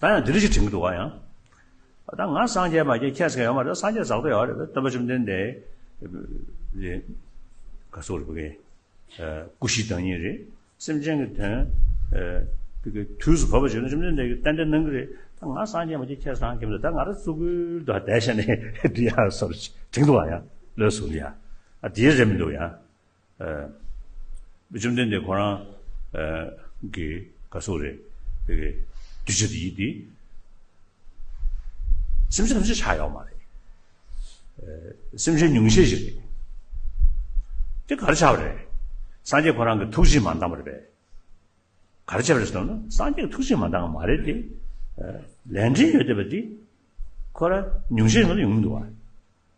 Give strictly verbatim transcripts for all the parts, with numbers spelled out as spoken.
ད་ཡང་འདི་འདྲ་ཞིག་དྲན་གྱི་འདུག་བ་ཡང་། ད་ང་སངས་རྒྱས་མ་རྒྱས་ཁྱད་ཟེར་ཡོད་མ་རེད། སངས་རྒྱས་ཟག་ཏུ་ཡོད་རེད། སྟོན་པ་བཅོམ་ལྡན་འདས་ག་སོགས་རེད་བུ་གེ་སྐུ་བཞི་བདག་ཉིད་རེད། སེམས་ཅན་གྱི་དོན་བུ་གེ་དུས་སུ་བབ་པ་བྱུང་ན་བཅོམ་ལྡན་འདས་ཀྱིས་ཏན་ཏན་གནང་གི་རེད། ད་ང་སངས་རྒྱས་མ་རྒྱས་ཁྱད་ཟེར་གྱི་མི་འདུག་ད་ང་རང་གཙུག་གུ་དུ་བསྡད་བྱས་ནས་འདི་ཡར་སོར་དྲན་གྱི་འདུག་བ་ཡང་ལོས་སུ་ཡ། ཨ་དེའི་རེད་མི་འདུག་ཡང་། བཅོམ་ལྡན་འདས་ཁོ་རང་གི་ག་སོགས་རེད། གདུལ་བྱ་དེ་ཡིན་ཏེ། སེམས་ཅན་ཐམས་ཅད་ཆགས་ཡོད་མ་རེད། སེམས་ཅན་ཉུང་ཤས་ཤིག་རེད། དེ་ག་རེ་ཆགས་པ་རེད། སངས་རྒྱས་ཁོ་རང་གི་ཐུགས་རྗེས་མ་འདང་བ་རེད་པས། ག་རེ་བྱས་པ་རེད་ཟེར་ན་སངས་རྒྱས་ཀྱི་ཐུགས་རྗེས་མ་འདང་བ་མ་རེད་དེ། ལས་འབྲེལ་ཡོད་བསྡད་པ་དེ་ཁོ་རང་ཉུང་ཤས་ཤིག་ལ་ཡོང་གི་འདུག་བ།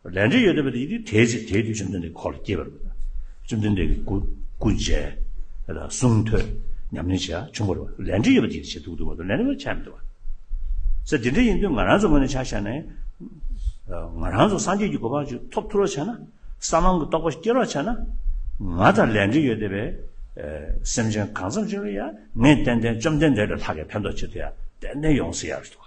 ལས་འབྲེལ་ཡོད་བསྡད་པ་དེ་ཡིན་དུས་དེའི་ཚེ་དེའི་དུས་བཅོམ་ལྡན་འདས་ཁོ་ལ་སྐྱེས་པ་རེད་པ། བཅོམ་ལྡན་འདས་ཀྱི་སྐུ་སྐུ་མཇལ། གསུང་ཐོས། ཉམས་ལེན་བྱས་བྱུང་བ་རེད་པ། ལས་འབྲེལ་ཡོད་པ་དེ་བྱེད་ཐུབ་འདུག་བ། ལས་འབྲེལ་ཡོད་པ་བྱས་མི་འདུག་བ། ས་དེ་འདྲ་ཡིན་དུས་ང་རང་ཚོ་ངོས་ནས་ཆ་བཞག་ནས། ང་རང་ཚོ་སངས་རྒྱས་ཀྱི་གོ་འཕང་ཅིག་ཐོབ་ཐུབ་རོགས་བྱས་ན། བསམ་བློ་གི་རྟོགས་པ་སྐྱེ་རོགས་བྱས་ན། ང་དང་ལས་འབྲེལ་ཡོད་བསྡད་པའི་སེམས་ཅན་གང་འཚམ་ཅིག་ལ་ཡང་ངས་ཏན་ཏན་བཅོམ་ལྡན་འདས་ལས་ལྷག་གི་ཕན་ཐོགས་ཆེད་དུ་ཡང་ཏན་ཏན་ཡོང་སྲིད་ཡ་རེད་འདུག་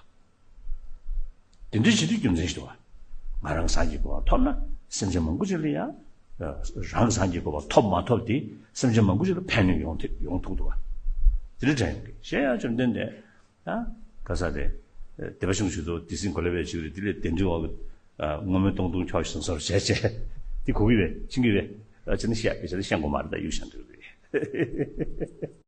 བ། དེ་འདྲ་བྱེད་དུས་རྒྱུ་མཚན་ཞིག་འདུག་བ། ང་རང་སངས་རྒྱས་གོ་འཕང་ཐོབ་ན་སེམས་ཅན་མང་པོ་ཅིག་ལ་ཡང་། རང་གི་སངས་རྒྱས་གོ་འཕང་ཐོབ་མ་ཐོབ་དེ་སེམས་ཅན་མང་པོ་ཅིག་ལ་ཕན་ནུས་ཡོང་ཐུབ་ཡོང་ཐུབ་འདུག་བ། དེ་འདྲ་དྲན་ཡོང་གི་གཞན་ཡང་བཅོམ་ལྡན་འདས། ཡང་ག་ས་རེད། སྡེ་པ་ཆུང་ཞིག་ཏུ་དེ་སྲིད་གོ་ལེ་བའི་ཞིག་རེད། དེ་ལས་གདན་འདྲེན་འོག་གི་སྔོན་མོའི་སྟོང་ཐུང་འཁྱོག་ཞིག་སོར་བྱས་བྱས་དེ་གོ་གི་བས་ཕྱིན་གི་བས། ཅི་ནི་བཤད་ཅི་ནི་བཤད་དགོས་མ་རེད། ད་ཡུལ་བཤད་འདོད་རེད།